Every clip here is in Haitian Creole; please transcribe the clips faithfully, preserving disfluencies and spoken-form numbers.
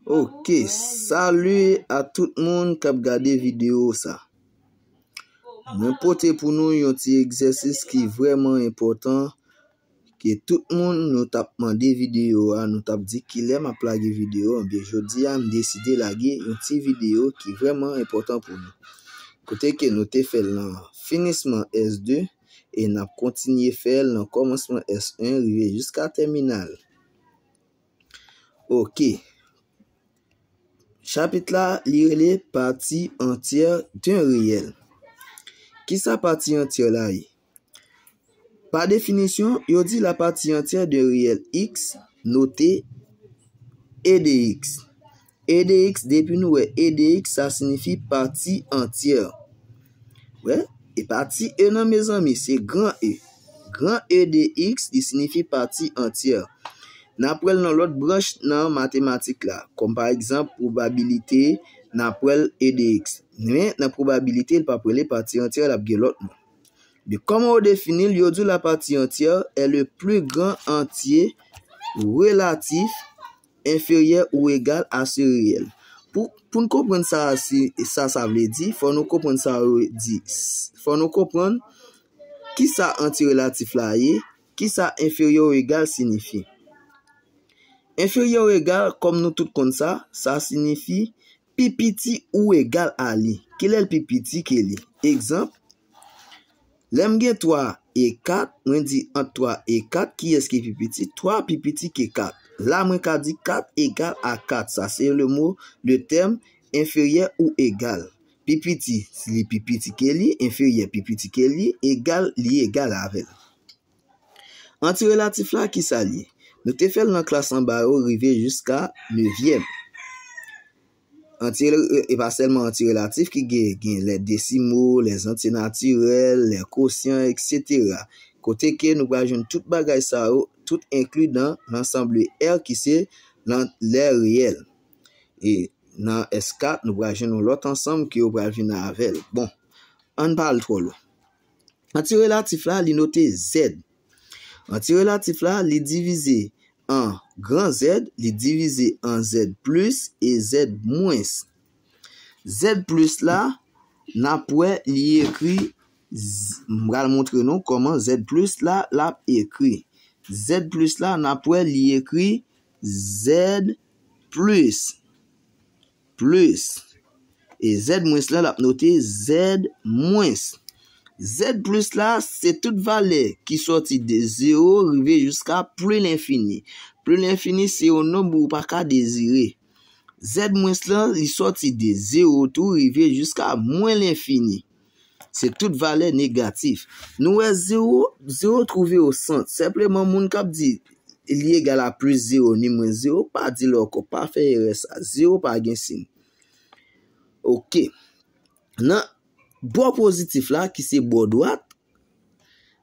Ok, salut a tout moun k ap gade videyo sa. Mwen pote pou nou yon ti egzèsis ki vrèman enpòtan, ke tout moun nou t ap mande videyo a, nou t ap di kilè m ap lage videyo, ebyen jodi a m deside lage yon ti videyo ki vrèman enpòtan pou nou. Kote ke nou te fè l nan finisman S de e n ap kontinye fè l nan kòmansman S en rive jiska tèminal. Ok. Chapit la, li rele partie entière d'un réel. Kisa partie entière la ye? Pa definisyon, yo di la partie entière d'un réel x, note E de x. E de x, depi nou wè E de x, sa siyifi partie entière. Wè, e pa ti e non, mezanmi, se gran E. Gran E de x, li siyifi partie entière. N ap wè l nan lòt branch nan matematik la, kòm pa egzanp pwobabilite, n ap wè l E de x. Men nan pwobabilite, l p ap rele partie entière, l ap gen lòt non. Men kòman yo defini l? Yo di w la partie entière est le plus grand entier relatif inférieur ou égal à ce réel. Pou, pou n konprann sa, si, sa, sa vle di, fò nou konprann sa yo di. Fò nou konprann kisa anti relatif la ye, kisa inférieur ou égal siyifi. Inférieur ou égal, kòm nou tout konn sa, sa siyifi pi piti ou egal a li. Kilè l pi piti ke li? Egzanp, lè m gen twa e kat, mwen di ant twa e kat, kiyès ki pi piti? Twa pi piti ke kat. La, mwen ka di kat egal a kat. Sa se le mo, le tèm inférieur ou égal. Pi piti, li pi piti ke li, inférieur pi piti ke li, egal, li egal avè l. Anti relatif la, kisa l ye? Nou te fè l nan klas anba yo rive jiska nevyèm. Anti, e pa sèlman anti relatif ki gen, gen les décimaux, les entiers naturels, les quotients, et cetera. Kote ke nou pral jwenn tout bagay sa yo, tout enkli nan lansanble R ki se lan, les réels. E nan S kat, nou pral jwenn yon lòt ansanm ke yo pral vin avè l. Bon, ann pa al twò lwen. Anti relatif la, li note Z. Anti relatif la, li divize an gran Z, li divize an Z plis e Z mwens. Z plis la, n ap wè li ekri, m pral montre nou kòman Z plis la, l ap ekri. Z plis la, n ap wè li ekri Z plis. Plis. E Z mwens la, l ap note Z mwens. Z plis la, se tout valè ki sòti de zewo rive jiska pli lenfini. Pli lenfini, se yon nonb ou pa ka dezire. Z mwens la, li sòti de zewo tou rive jiska mwen lenfini. Se tout valè negatif. Nou wè zewo, zewo twouve o sant. Senpleman, moun k ap di li egal a plis zewo ni mwens zewo, pa di l ankò, pa fè erè sa. Zewo pa gen siy. Ok. Nan bò pozitif la, ki se bò dwat,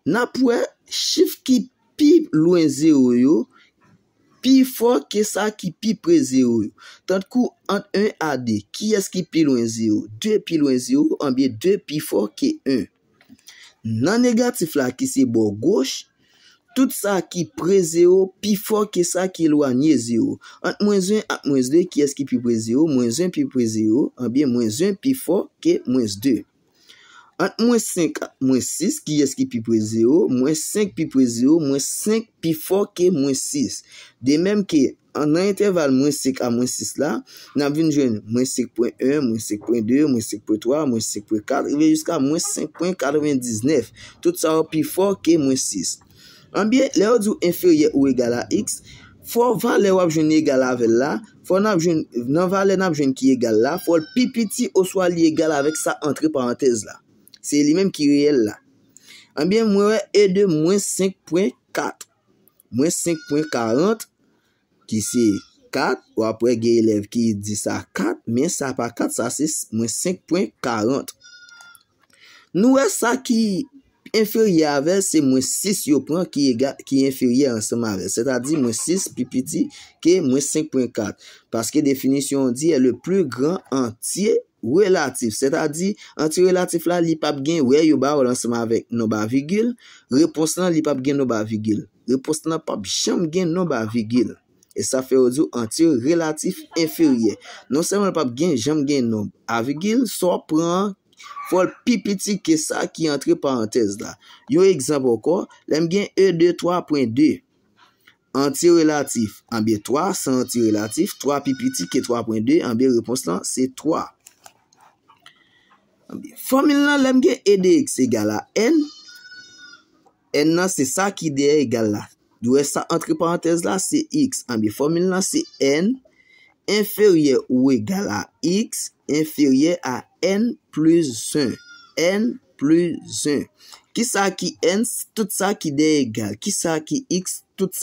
n ap wè chif ki pi lwen zewo yo pi fò ke sa ki pi pre zewo yo. Tankou ant en a de, kiyès ki pi lwen zewo? De pi lwen zewo, anbyen de pi fò ke en. Nan negatif la, ki se bò goch, tout sa ki pre zewo pi fò ke sa ki elwanye zewo. Ant mwens en ak mwens de, kiyès ki pi pre zewo? Mwens en pi pre zewo, anbyen mwens en pi fò ke mwens de. Ant mwens senk ak mwens sis, kiyès ki pi pre zewo? Mwens senk pi pre zewo, mwens senk pi fò ke mwens sis. De menm ke, an, nan entèval mwens senk a mwens sis la, n ap vin jwenn mwens senk pwen en, mwens senk pwen de, mwens senk pwen twa, mwens senk pwen kat, rive jiska mwens senk pwen katrevendiznèf. Tout sa yo pi fò ke mwens sis. Anbyen, lè yo di w enferyè ou egal a x, fò valè w ap jwenn egal avè l la, fò n ap jwenn, nan valè n ap jwenn ki egal la, fò l pi piti oswa li egal avèk sa antre parantèz la. Se li menm ki reyèl la. Anbyen, mwen wè e de mwens senk pwen kat. Mwens senk pwen karant, ki se kat, w ap wè gen elèv ki di sa kat, men sa pa kat, sa se mwens senk pwen karant. Nou wè sa ki enferyè avè l, se mwens sis yo pran ki ega-, ki enferyè ansanm avè l. Sètadi mwens sis pi piti ke mwens senk pwen kat. Paske definisyon an di est le plus grand entier relatif. Sètadi, entier relatif la, li p ap gen, wè yo ba w l ansanm avèk nonb a vigil. Repons lan, li p ap gen nonb a vigil. Repons lan p ap janm gen nonb a vigil. E sa fè yo di w antye relatif enferyè. Non sèlman l p ap gen, janm gen nonb a vigil, sa w ap pran an, fò l pi piti ke sa ki antre parantèz la. Yon egzanp ankò, lè m gen e de twa pwen de, antye relatif, anbyen twa, san antye relatif, twa pi piti ke twa pwen de, anbyen repons lan se twa. Anbyen, fòmil lan, lè m gen e de x egal a n, n nan se sa ki dèyè egal la. Dwè sa antre parantèz la se x. Anbyen, fòmil lan se n enferyè ou egal a x enferyè a n plis en. N plis en. Kisa ki n? Tout sa ki dèyè egal. Kisa ki x? Tout sa